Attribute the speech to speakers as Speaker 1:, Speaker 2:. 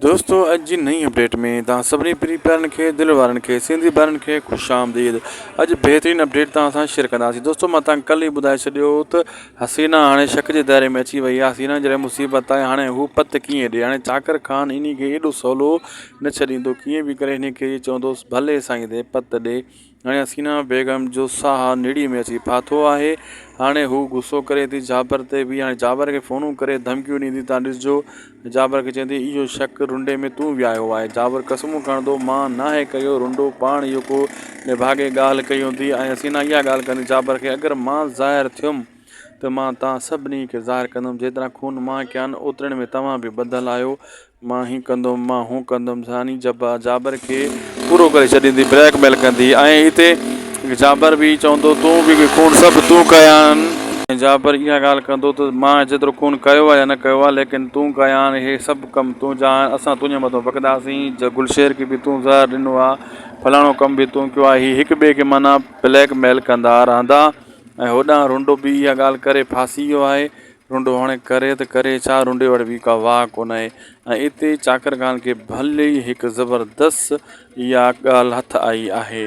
Speaker 1: دوستو اڄ جي نئين اپڊيٽ ۾ توهان سڀني پرين پيارن کي دل وارن کي سنڌي ڀائرن کي خوش آمديد اڄ بهترين اپڊيٽ توهان سان شيئر ڪنداسين دوستو مان توهان کي ڪل ئي ٻڌائي ڇڏيو هو ته حسينا هاڻي شڪ جي دائري ۾ اچي وئي آهي حسينا جڏهن مصيبت آهي هاڻي هو پت ڪيئن ڏي هاڻي چاڪر خان انهي کي ايڏو سولو نه ڇڏيندو ڪيئن به ڪري انهي کي چوندو ڀلي سائين the پت ڏي هاڻي حسينه بيگم جو ساهه نڙيء ۾ اچي ڦاٿو آهي. هاڻي هوء غصو ڪري ٿي جابر تي به. هاڻي جابر کي فونون ڪري ڌمڪيون ڏيندي تان ڏسجو. جابر کي چوندي اهو شڪ رنڊي ۾ تون وياهيو آهي. جابر قسمون کڻندو مان ناهي ڪيو رنڊو پاڻ اهو ڪو نڀاڳي ڳالهه ڪئي هوندي ۽ حسينه اها ڳالهه ڪندي جابر کي اگر مان ظاهر ٿيم ته مان توهان سڀني کي ظاهر ڪندم جيترا خون مان ڪيا آهن اوترن ۾ توهان به ٻڌل آهيو. مان هي ڪندم مان هو ڪندم ثاني جابر کي پورو ڪري ڇڏيندي بليڪ ميل ڪندي ۽ اتي جابر به چوندو تون به خون سڀ تون ڪيا آهن ۽ جابر اها ڳالهه ڪندو ته مان جيترو خون ڪيو آهي يا نه ڪيو آهي ليڪن تون ڪيا آهن اهي سڀ ڪم تنهنجا آهن اسان تنهنجي مٿان وڪنداسين گلشير کي به تون زهر ڏنو آهي فلاڻو ڪم به تون ڪيو آهي هي هڪ ٻئي کي معنيٰ بليڪ ميل ڪندا رهندا ۽ هوڏانهن رنڊو به اها ڳالهه ڪري ڦاسي ويو آهي رنڊو هاڻي ڪري ته ڪري ڇا، رنڊي وٽ به ڪا واهه ڪونهي ۽ اتي چاڪر خان کي ڀلي هڪ زبردست اها ڳالهه هٿ آئي آهي.